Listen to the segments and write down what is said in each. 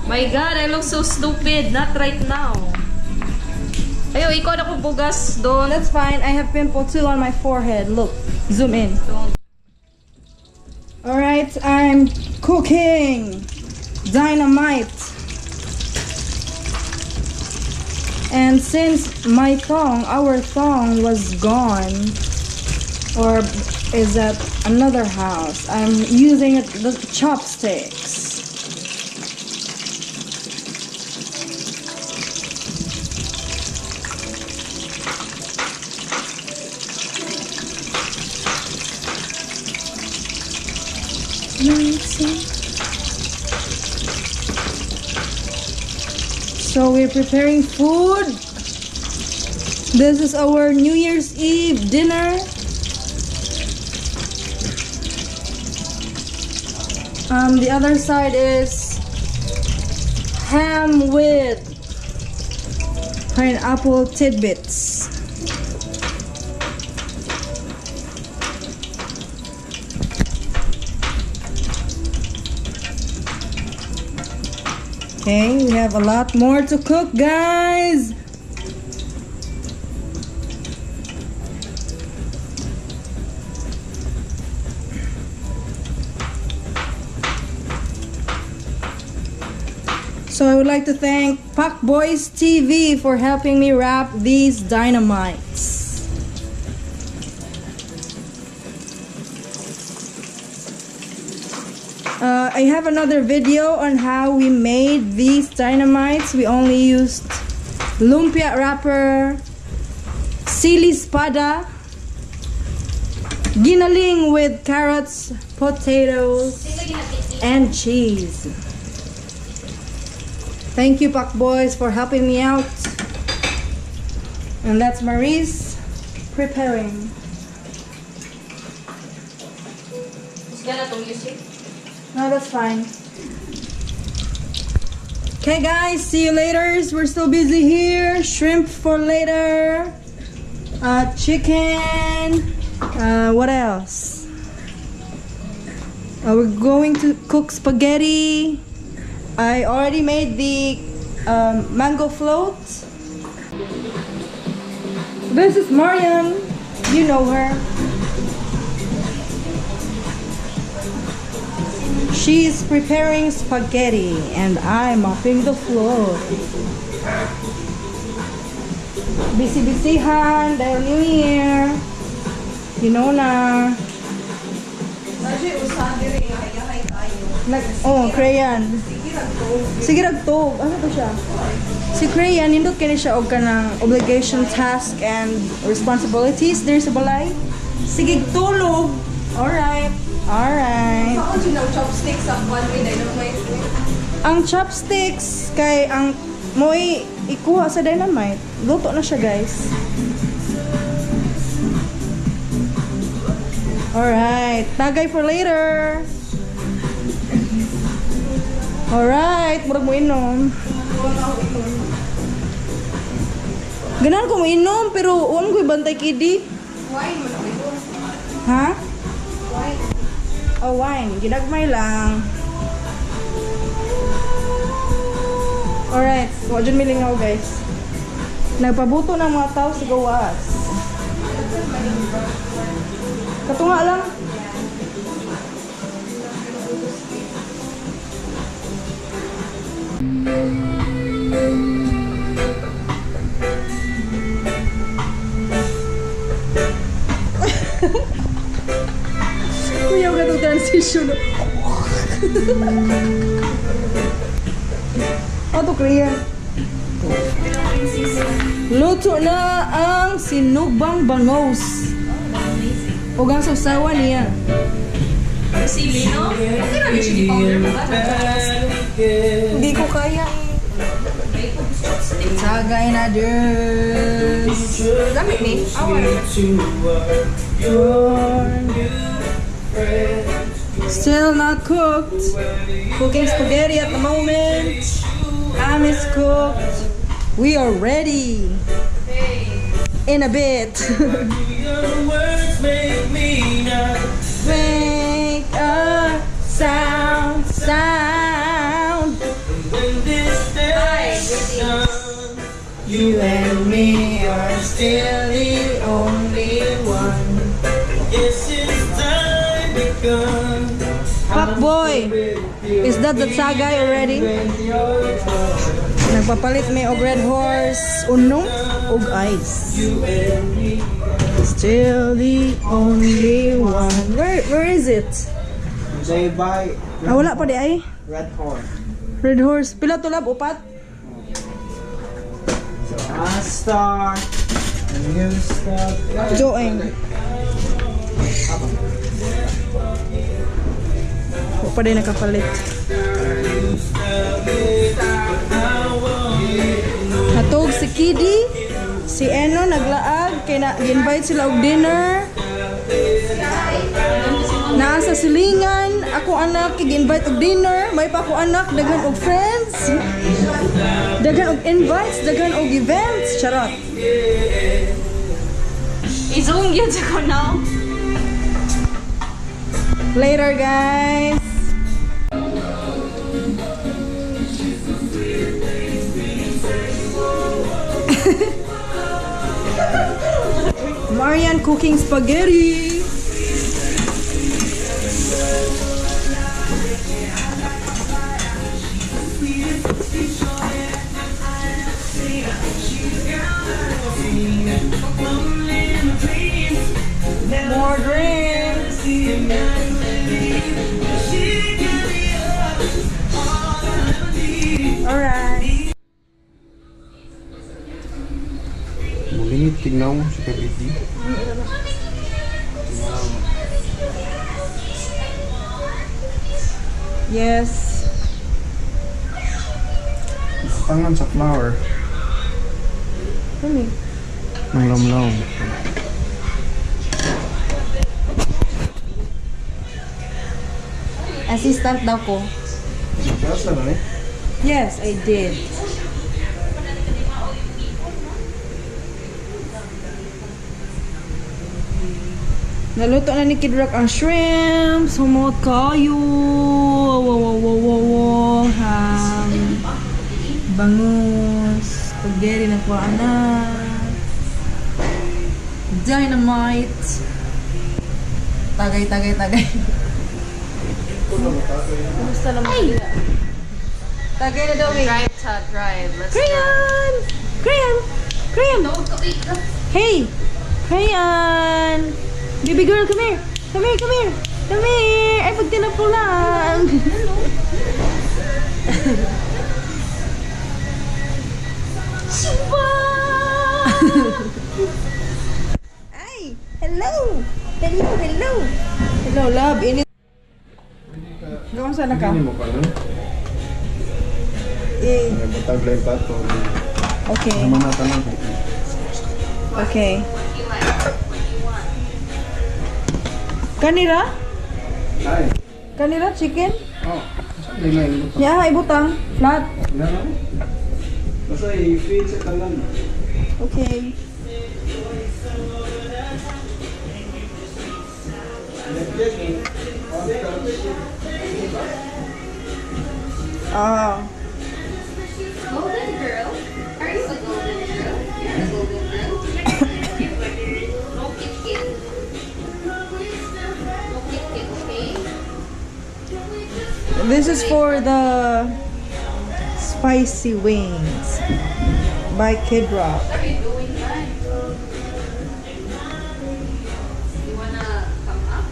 My God, I look so stupid. Not right now. Ayo, ikaw na kong bugas doon. That's fine. I have pimple too on my forehead. Look, zoom in. Don't. All right, I'm cooking dynamite. And since my thong, our thong was gone, or is at another house, I'm using the chopsticks. So we're preparing food. This is our New Year's Eve dinner. The other side is ham with pineapple tidbits. Okay, we have a lot more to cook, guys. So I would like to thank Pacboys TV for helping me wrap these dynamites. I have another video on how we made these dynamites. We only used lumpia wrapper, sili spada, ginaling with carrots, potatoes, and cheese. Thank you, Pacboys, for helping me out. And that's Maurice preparing. No, that's fine. Okay, guys, see you later. We're still busy here. Shrimp for later. Chicken. What else? We're going to cook spaghetti. I already made the mango float. This is Marian. You know her. She's preparing spaghetti and I'm mopping the floor. Busy-busyhan dahil New Year. You know na. Oh, Crayon. Sige ragtog. Ano to siya? Si Crayon, nindot kini siya og kanang obligation, task and responsibilities there sa balay. Sige tulog. Alright. Alright. Chopsticks ang one way dynamite? Ang chopsticks kay ang moy ikuha sa dynamite. Luto na siya, guys. Alright. Tagay for later. Alright. Murag mo inom. Ganahan ko mo inom pero uwang ko'y bantay kidi. Wine mo na ito. Ha? Wine. Oh, wine. Ginagmay lang. Alright. Wa dyan milingaw, guys. Nagpabuto ng mga tao sa gawas. Katunga lang. Kuya, gatong transition. Ato, Korea. Luto na ang sinugbang bangos. O ang sausawan niya. Sili, no? Okay na chili powder pa ba? Hindi ko kaya. Tagay na Diyos. Gamit ni? Awa. Still not cooked. Cooking spaghetti at the moment. Ham is cooked. We are ready. In a bit. Make a sound, sound. You and me are still the only one. Yes, it's time begun. Fuck boy! Is that the tagay already? Nagpapalit may og Red Horse unom og ice. Still the only one. Where is it? They buy Ah, wala pa di ay. Red Horse. Red Horse. Pila to, lab? Upat? So I start a new start. Joeng. Wa pa di nakapalit. Natog si Kidi, si Eno naglaag kay na invite sila og dinner. Naa sa silingan, ako anak kay invite og dinner, may pa ako anak daghan og friends. Daghan og invites, daghan og events, charot. I-zoom yun sa ko now. Later, guys. Marian cooking spaghetti. More drinks. Alright. Mulingit tingnan mo sa Cavite. Yes. Tangan sa flower. Kami. Ng lamlaw. Assistant daw ko. Kasa na eh. Yes, I did. Naluto na ni Kid Rock ang shrimps. Humot kayo. Wow. Ham. Bangus. Spaghetti na kuha na. Dynamite. Tagay, tagay, tagay. Kumusta naman sila? Tagay na daw eh. Drive ta, drive. Let's drive. Crayon! Crayon! Crayon! Hey! Crayon! Baby girl, come here! Come here, come here! Come here! Ay, pag tinapo lang! Shiba! Ay! Hello! Hello, hello! Hello, love. Init. Gawin sana ka? Hindi mo pa nun. Eh, Ay, batag lang yung pato. okay. Naman na tanong. Okay. What do you like? What do you want? Kanira? Ay. Kanira chicken? Oh. Saan na yung butang? Yeah, ibutang. Flat. Yan lang. Basta i-feed sa tanan. Okay. Ah. Golden girl? Are you a golden girl? You're a golden girl. No kit kit. No kit kit, okay? This is for the spicy wings by Kid Rock. What are you doing, man? You wanna come up?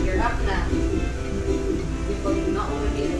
You're up na. Yung pag nauna eh.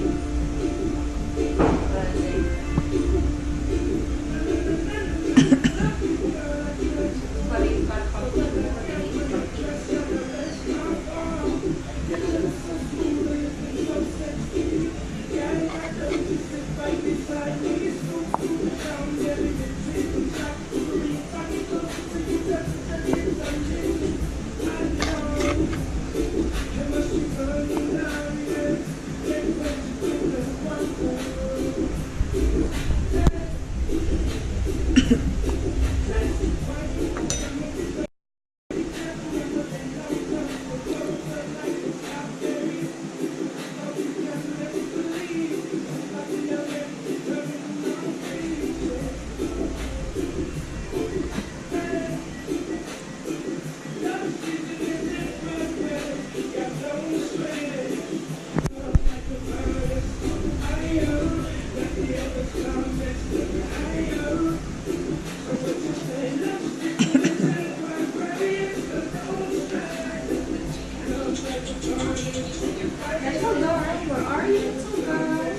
Little girl, where are you, little girl?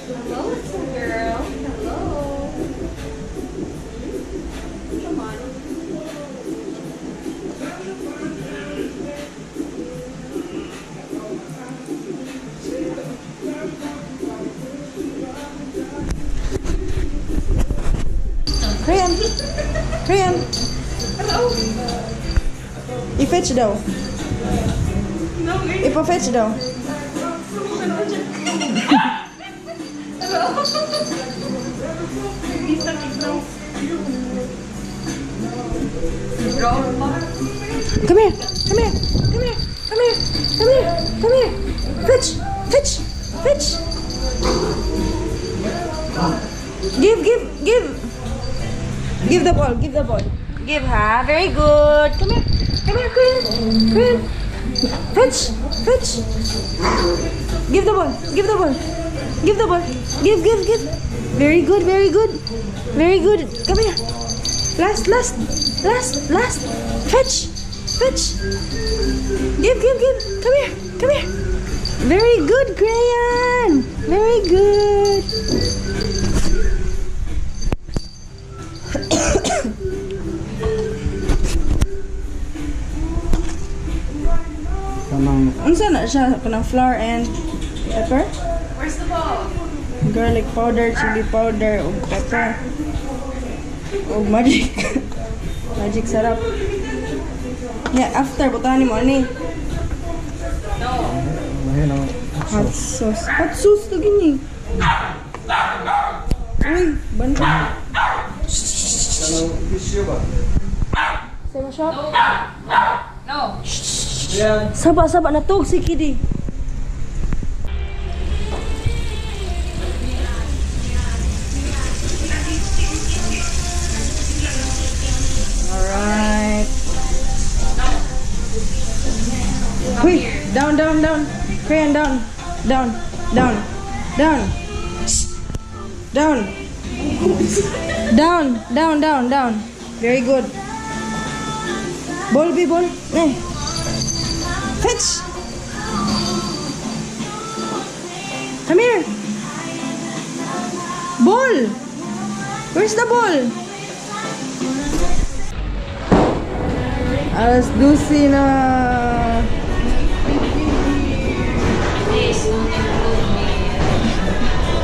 Hello, little girl. Hello. Come on. Crayon. Crayon. I-fetch daw. Ipa-fetch daw. Come here. Come here. Come here. Come here. Come here. Come here. Fetch. Fetch. Fetch. Give, give, give. Give the ball. Give the ball. Give, ha? Very good. Come here. Come here, Queen. Queen. Fetch. Fetch. Give the ball. Give the ball. Give the ball. Give, give, give. Very good. Very good. Very good. Come here. Last, last. Last, last. Fetch. Fetch. Give, give, give. Come here. Come here. Very good, Crayon. Very good. Kanang Unsa na siya? Kanang flour and pepper? Where's the ball? Garlic powder, chili powder, ug pepper. Ug magic. Magic sarap. Yeah, after butangan nimo ani. No. ayun ang Hot sauce. Hot sauce to gini. Uy, banda. Kanang bisyo ba? Sa mo shop? No. Yan. Saba saba na tug si Kidi. Alright. Huy, down, down, down. Crayon, down. Down, down, down. Shh. Down. Down, down, down, down. Very good. Ball, be ball. Eh. Fetch! Come here! Ball! Where's the ball? Alas 12 na. Please don't include me.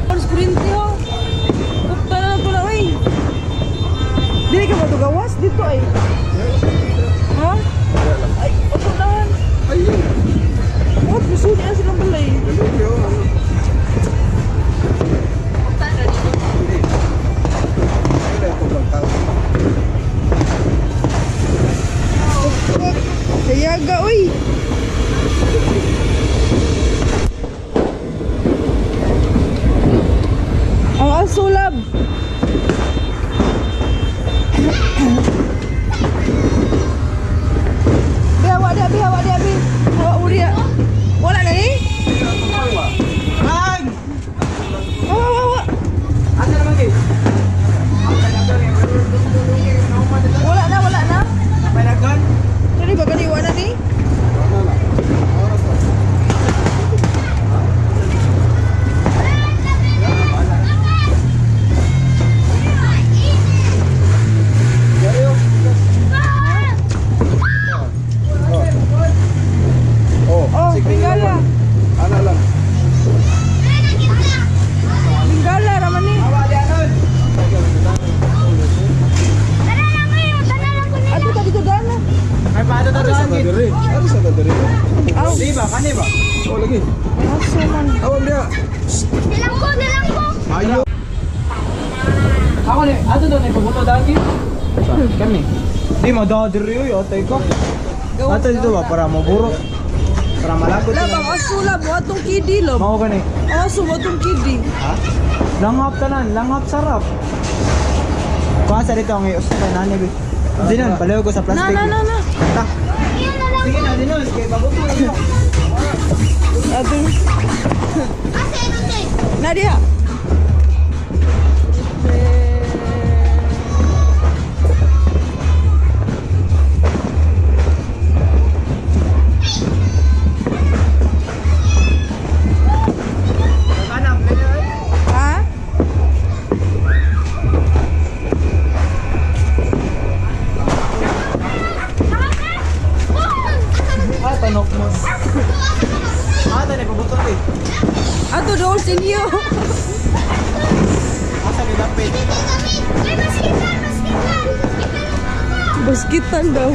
Alas 40 ho. Kupta na lang to na, uy. Dili ka matugawas dito ay. Ha? Ay, upunahan. Ayun. What? Gusto niya silang balay. Ganun yun. Ano? Hindi. Ay, ito lang tao. Kayaga, uy. Ang asulab. Bihawa dia, bihawa dia, bi. Hawa uri dia. Wala na ni? Ang! Hawa, hawa. Asa naman kay? Wala na, wala na. Panagon? Dili ba gani wala ni? Wala na. Oras pa. Oh, Oh, sige, tingala. Ana lang. Tingala raman ni. Awa di anon. Ato ta dito dana. May paano ta Ari sa doon? tadiri. Ari sa tadiri. Aw, Di ba? Kani ba? Oh, lagi. aso man. Awam dia. Ayo. Ako ni, ato doon ay pabuto daan gid. Kami. Di mo daw diri oy, atay ko. Ato dito ba para maburo. Para malagot. Lab, ang aso lab, mo atong kidi lab. Mao gani. Aso mo atong kidi. Ha? Langhap tanan, langhap sarap. Kuha sa dito ang ius pa nani bi. Dinon, palayo ko sa plastic. Na, na, na, na. Ta. Sige na, Dinon. Kay babuto na mo. Ato. Nadia. Hanap, Ha? Ah, tanok mo. Ah, tanay pabuto eh. Ato doon sa inyo. Asa ni dapit? Baskitan daw.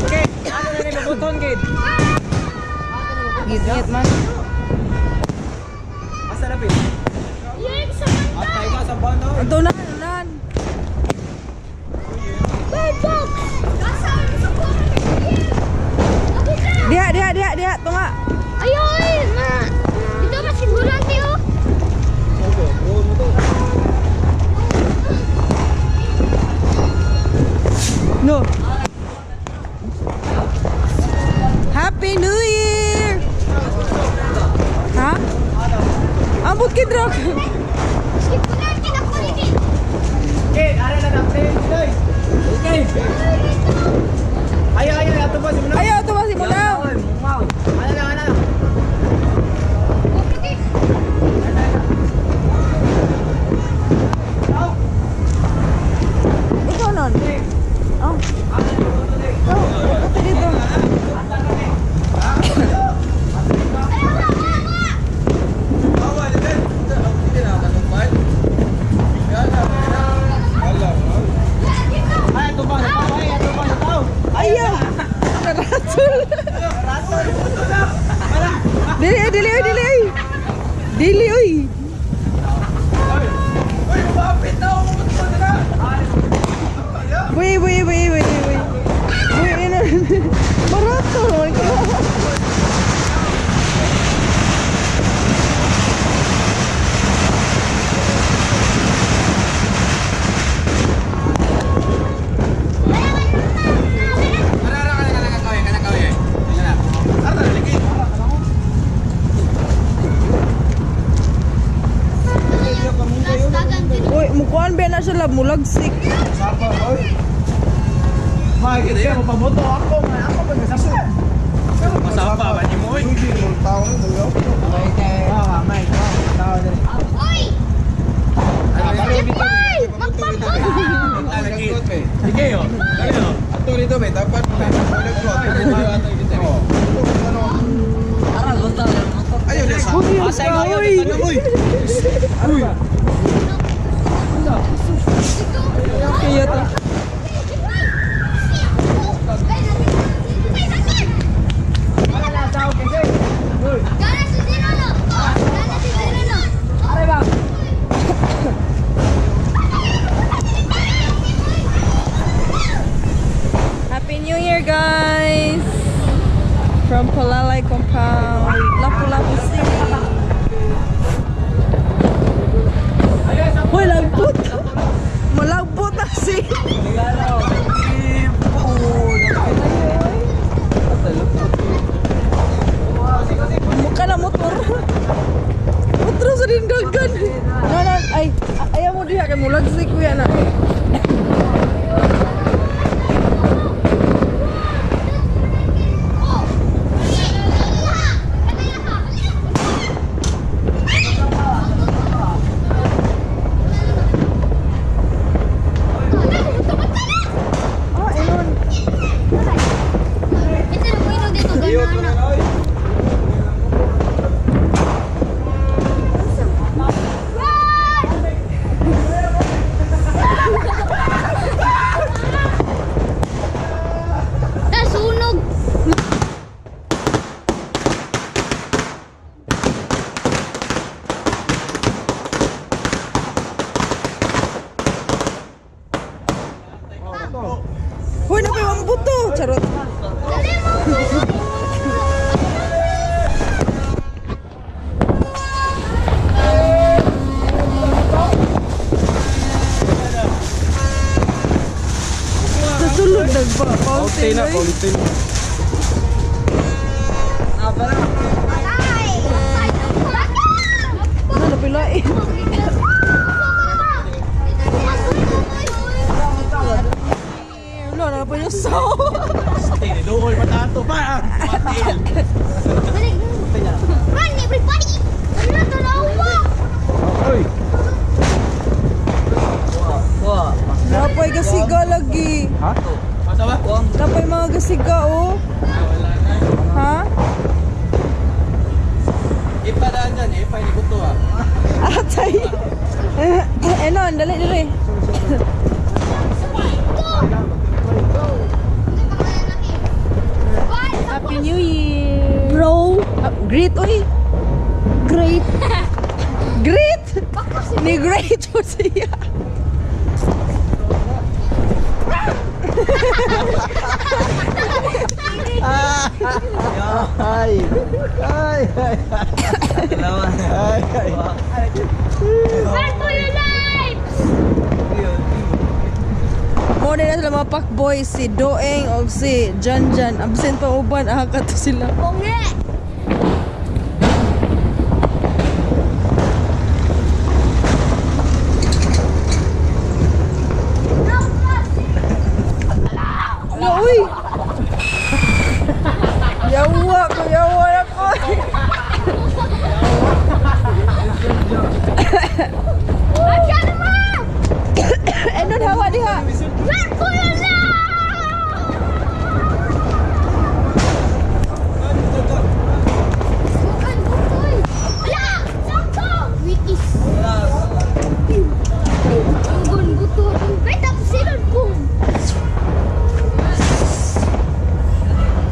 Okay, ano na ni pabuton, kid? Git-git man. Asa dapit? Atay ka sa bando. Ato na, ulan. Diha, diha, diha, diha. Tunga. Ayoy, ma. Dito masiguran tiyo. No. Happy New Year! Ha? Ambot kidrok. Siguran kinakulitin. Kid, ara na dapit. Dinoy. Okay. Ayo, ayo, ato pa si Munaw. Ayaw, ito ba si Mulaw? Ano na, ano na. Ikaw nun. Oh. Ikaw, ito dito. Ay, ato pa sa tao. Ay, ato pa sa tao. Ayaw! Naratol. Dili, oy, dili, oy, dili, oy. Dili, oy. Wait, wait, wait, wait, wait. Wait, ina. Maratol. Uy, mukuan ba na siya lab mulagsik. Sapa, oy. Makikita siya, mapaboto ako. Ako pa nagsasabi. Masapa ba ni mo? Ah, may tao dali. Oy! Jepay! Magpapagod! Sige yo. Ato dito be, dapat Ayun na sa. Uy, Asay kayo, uy. ano oy. Kaya to. Happy New Year, guys! From Palalay Compound, Lapu-Lapu City. Uy, lagbot! Malagbot na si! Mukha na motor. Motor sa dindagan. Na, na, ay, ayaw mo diha kay mulagsik kuya na. Ah, inon. Run! Paulitin na, paulitin. Patay! Ano na pila eh. Wala na pa yung saw. Dool, patato pa! Run everybody! Ano dalawa? Oy! Napay gasiga lagi. Ha? Napay mga gasiga oh. Ha? Ipadaan dyan, eh, ni Kuto ah. Atay. Enon, dali dali. Happy New Year! Bro! Greet oy. Great! Greet! Ni great po siya. Ay! Ay! Ay! Ay! Ay! Run for your lives! Mo na sila mga pack boys si Doeng og si Jan Jan. Absent pa uban ah kato sila. Bonge! No, uy. Yawa ko, yawa na ko. Enon hawa diha. Run for your lives! Bukan, bukan. Ala! Sakto! Wikis. Tunggon, buto. Wait, tapos silon, boom.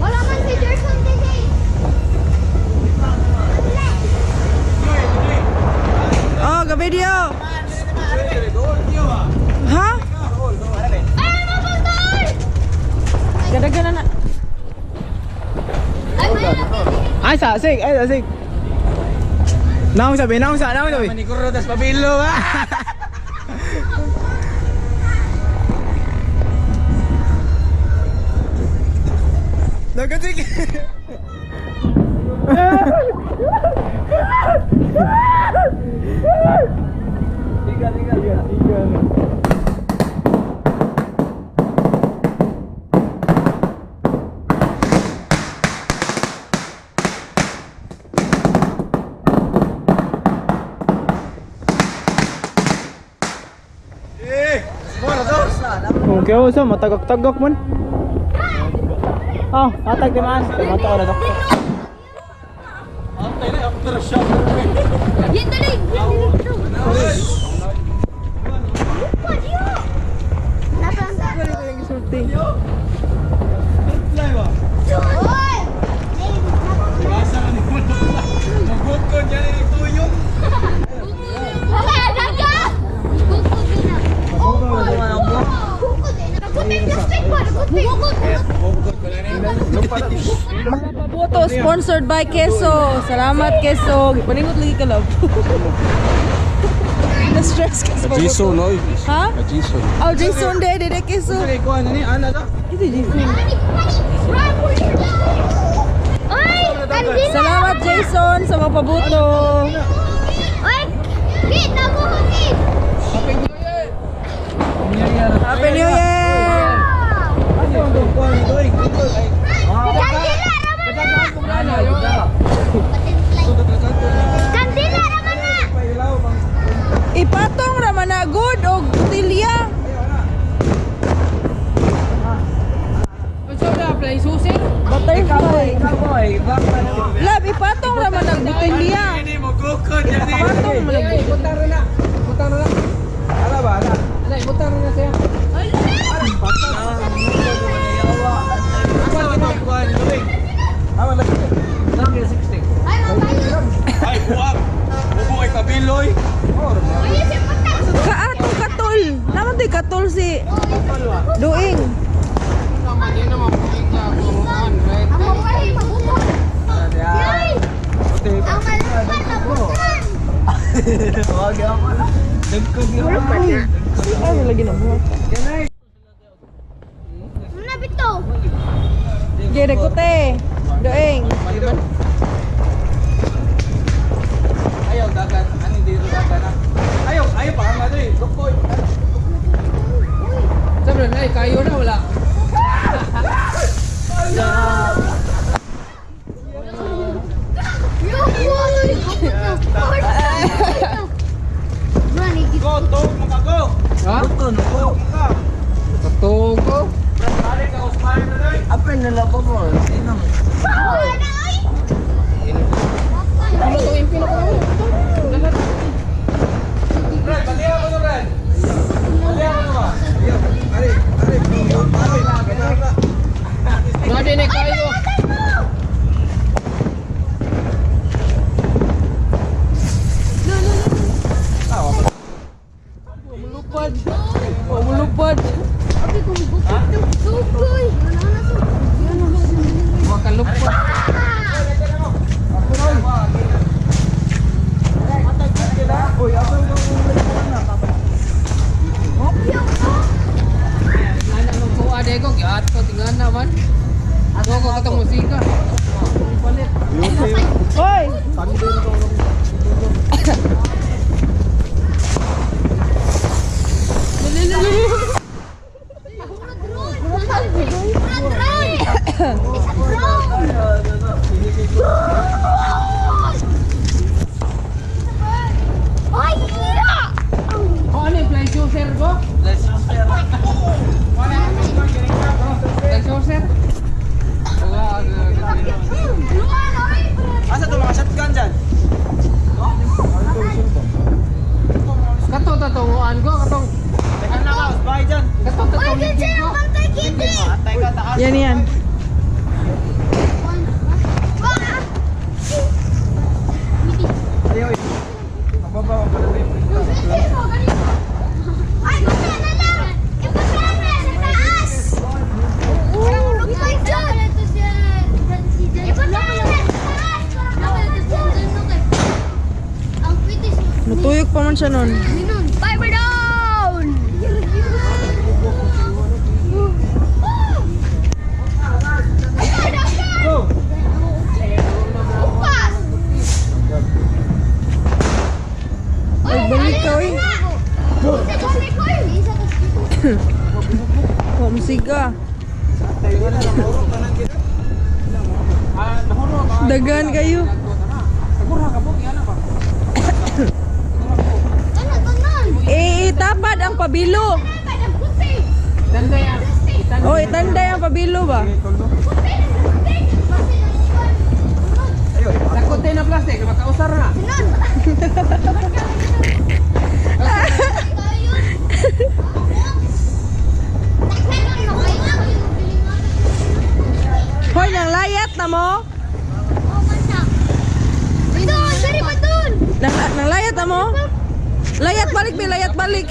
Wala man si Jerson today. Oh, ga-video. Ha? Ay, mapatay! Gadagan na na. Ay, may Ay, sa, sig, ay, sa, sig. Naong sabi, naong sa, naong sabi. Manikuro, tas pabilo ah! Nagatik. Tiga, tiga, tiga, tiga. Okay, oh, so matagak-tagak man. Oh, atag di man. Mata ko na to. Yan, dali! Yan, dali! Lupa, diyo! Nasa- Oy! Magukod yan yung tuyong! Wala, daga! Bukod din na. Bukod din na. Bukod din plastic ba? Bukod din. Pabuto sponsored by Keso. Salamat Keso. Gipaningot lagi ka love. Na-stress ka sa pabuto. Jason, oy! Ha? Jason. Oh, Jason de, de, de Keso. Kuha na ni, ana to. Ito Jason. Ani, ani, run for your life! Oy, kandila! Salamat Jason sa mga pabuto. Oy, kid, nabuhutin! Happy New Year! Kandila, raman na! Kandila, raman na! Ipatong ramanagod og butilya. Butterfly. Love, ipatong raman ang butilya. Hindi mo gukod yan eh! Ipatong man ang Ala ba, ala. Ay, mabayo! Ay, buwak! Bubo kay Kabiloy! Ay, si Patay! Kaato katol. Naman to'y katol si Duing. Ang mabayo, mabuton! Yay! Ang malakpan, mabuton! Ay, lagi na mo. Muna bito! Gere ko te. Doeng. Ayaw dagan, ano dito dagan na. Ayaw, ayaw pa nga diri. Lukoy. Sabi na, kayo na wala. Go, tog maka go. Ha? Go, maka. Katugo. Balik ka usmay na diri. Apel na lang po. Sino? Ano to yung pinaka? Brad, baliha ko na Brad. Baliha ko na ba? Ari, ari, ari, ari. Nade na kayo. Umulupad. Umulupad. Makalupad. Uy, ako yung Ana mong kuha de ko giat ko tingan naman. Ako ko katong musika. Palit. Hoy! Ay, hira! Oh, ano yung flying saucer ko? Flying saucer? Wala, Asa to mga shotgun dyan? Kato tatunguan ko, katong Teka na ka, bahay dyan. kato Uy, tatong kinsa yung bantay kitty! Atay ka, taas. Yan yan. Ayaw, eh. Mababa ka pala yung Ay, basta na lang! Ibasa na sa taas! Parang dyan! Ibasa na sa taas! Natuyok pa man siya nun. Fiber down! Go! Upas! Ay, balik ka, oy. Wa musiga. Dagan kayo. Siguro ka po, yan ba? Eh, itapad ang pabilo. Danday ang. Oh, itanday ang pabilo ba? Sakote na plastic, makausar na. Hoy, nang layat na mo? Nang, nang layat na mo? Layat balik, bi, layat balik.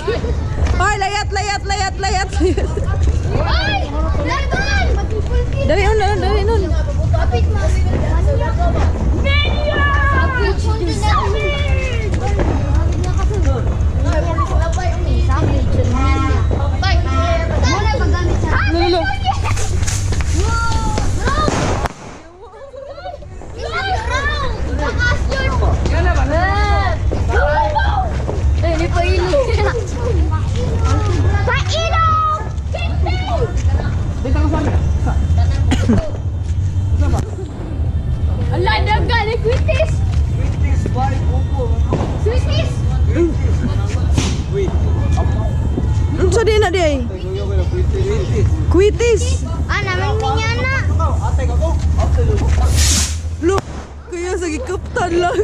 Hoy, layat, layat, layat, layat. Dali nun, dali, dali nun. Kapit mo. Lolo. Yan na ba? Eh, di pa ilog. Pailog! Dito ka sa amin. Ala, daga ni Quitis! Sweeties, bye, buko. Sweeties! Wait. Unsa di na di ay? Sweeties. Quitis. Ah, namin minyana. Atay ka ko. Atay ka ko. Lo, kuya sa gikuptan lang.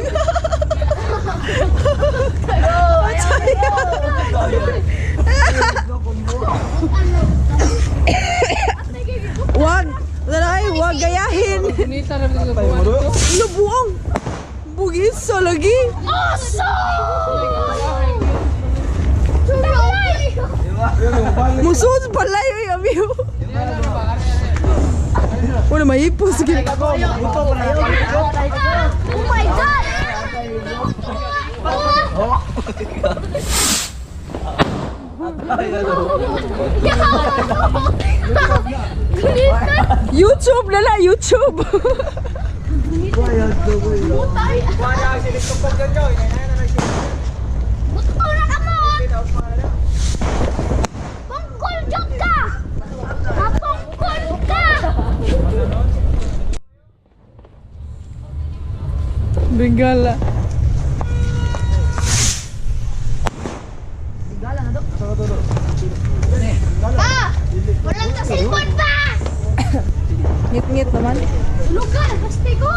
Wag, ay, wag gayahin. Punita na dito sa kuha dito. Lubuong. Bugis sa lagi. Musod pala yung amigo. Yan na ba? Wala mahipos gid. Oh my God! Atay YouTube na lang, YouTube. Buto na ka mo! Pungkol job ka! Mapungkol ka! Bengala. Pa! Walang ka cellphone pa! Ngit-ngit naman. Tulog ka! Basti ko!